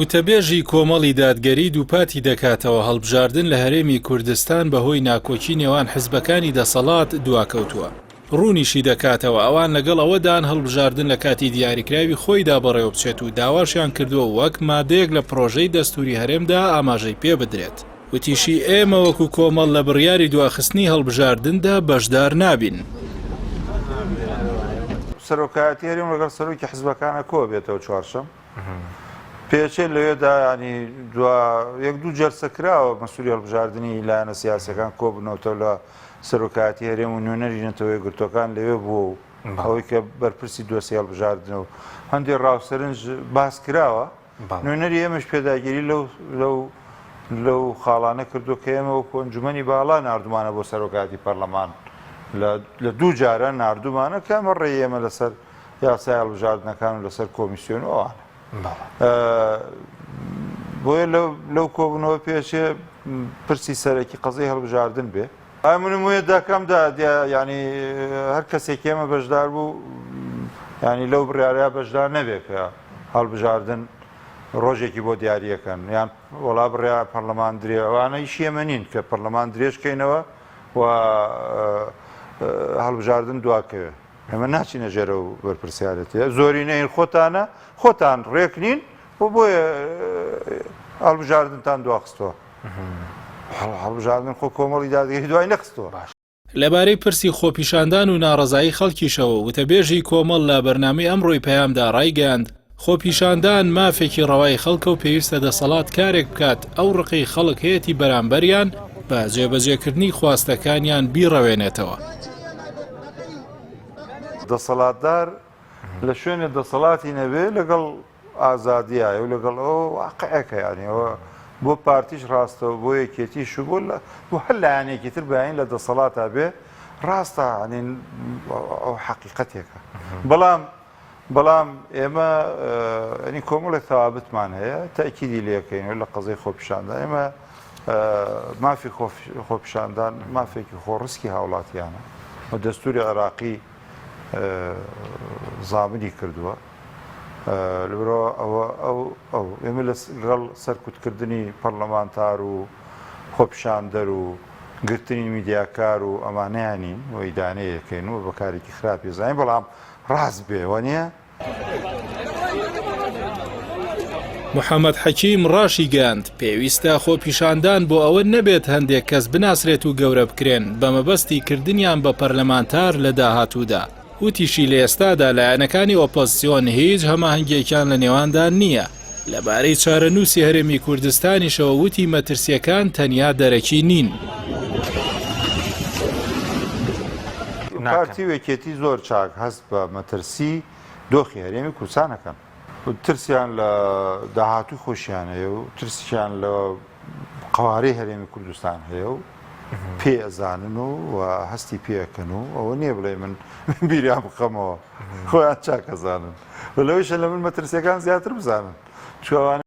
وتەبێژی کۆمەڵی دادگەری دووپاتی دەکاتەوە، هەڵبژاردن لە هەرێمی کوردستان بەهۆی ناکۆکی نێوان حزبەکانی دەسەڵات دواکەوتووە. ڕوونیشی دەکاتەوە، ئەوان لەگەڵ ئەوەدان هەڵبژاردن لە کاتی دیاریکراوی خۆیدا بەڕێوەبچێت و داواشیان کردووە وەک مادەیەک لە پڕۆژەی دەستووری هەرێمدا ئاماژەی پێبدرێت. وتیشی، ئێمە وەکو کۆمەڵ لە بڕیاری دواخستنی هەڵبژاردندا بەشدار نابین. سەرۆکایەتی هەرێم لەگەڵ سەرۆکی حزبەکانە کۆبێتەوە چوارشەم پێچێت لەوێدا ینی دوا یەک دوو جەرسە کراوە مەسووری هەڵبژاردننی لایەنە سیاسەکان کۆبنەوەتەوە لە سەرۆکایەتی هەرێم و نوێنەری نەتەوەی گرتوەکان لەوێ بووە و ئەوەی کە بەرپرسی دۆسی هەڵبژاردنە و هەندێک ڕاوسەرنج باس کراوە نوێنەری ئێمەش پێداگیری لەو لەو لەو خاڵانە کردووە کە ئێمە وەکو ئەنجومەنی باڵا ناردومانە بۆ سەرۆکایەتی پەرلەمان لە دوو جارە ناردومانە کە ئەمە ڕێی ئێمە لەسەر یاسای هەڵبژاردنەکان و لەسەر کۆمیسیۆن و ئەوانە بۆیە لەو کۆبوونەوە پێچێ پرسی سەرەکی قەزەی هەڵبژاردن بێ ئای من موێ دەکەم دا ینی هەر کەسێک ئێمە بەشدار بوو ینی لەو بڕیارە بەشدار نەبێ کە هەڵبژاردن ڕۆژێکی بۆ دیاریەکەن یان وەڵا بڕیا پەرلەمان درێ ئەوانە ئیشی ئێمە نین کە پەرلەمان درێژکەینەوە و هەڵبژاردن دواکەوێ ئێمە ناچینە ژێرە و بەرپرسیارەتە زۆرینەین خۆتانە خۆتان ڕێک نین و بۆیە هەڵبژاردنتان دواخستووە. هەڵبژاردن خۆ کۆمەڵی دادگەری دوای نەخستووە. لەبارەی پرسی خۆپیشاندان و ناڕەزایی خەڵکیشەوە وتەبێژی کۆمەڵ لە بەرنامەی ئەمڕۆی پەیامدا ڕایگەیاند، خۆپیشاندان مافێکی ڕەوای خەڵکە و پێویستە دەسەڵات کارێک بکات ئەو ڕقەی خەڵک هەیەتی بەرامبەریان بە جێبەجێکردنی خواستەکانیان بیڕەوێنێتەوە. دەسەڵاتدار لە شوێنێ دەسەڵاتی نەبێ لەگەڵ ئازادیایە و لەگەڵ ئەوە واقعێکە یانی ئەوە بۆ پارتیش ڕاستە و بۆ یەکێتیش و بۆ بۆ هەر لایەنێکی تر بەین لە دەسەڵاتا بێ ڕاستە ینی ئەو حەقیقەتێکە بەڵام بەڵام ئێمە ینی کۆمەڵێک ثوابتمان هەیە تاکیدی لەکەین و لە قەزەی خۆپیشاندا ئێمە مافی خۆپیشاندان مافێکی خۆڕسکی هاوڵاتیانە و دەستوری عێراقی زامنی کردووە لەبەرئەوە ئەوە ئەو ئەو ئێمە لەگەڵ سەرکوتکردنی پەرلەمانتار و خۆپیشاندەر و گرتنی میدیاکار و ئەمانەیان نین و ئیدانەی ئەکەین و بە کارێکی خراپی ئەزانین بەڵام ڕاست بێ وانییە؟ محەمەد حەکیم ڕاشیگەیاند، پێویستە خۆپیشاندان بۆ ئەوە نەبێت هەندێک کەس بناسرێت و گەورە بکرێن بەمەبەستی کردنیان بە پەرلەمانتار لە داهاتوودا. وتیشی لە ئێستادا لایەنەکانی ئۆپۆزسیۆن هیچ هەماهەنگییەکیان لە نێواندا نییە. لەبارەی چارەنووسی هەرێمی کوردستانیشەوە وتی مەترسییەکان تەنیا دەرەکی نین. پارتی و یەکێتی زۆر چاک هەست بە مەترسی دۆخی هەرێمی کوردستان ئەکەن. ترسیان لە داهاتووی خۆشیان هەیە و ترسیان لە قەوارەی هەرێمی کوردستان هەیە و پێ ئەزانن و هەستی پێەکەن و ئەوە نییە بڵێ من بیریان بخەمەوە خۆیان چاکەزانن و لەوەیشە لە من مەترسیەکان زیاتر بزانن چوانە.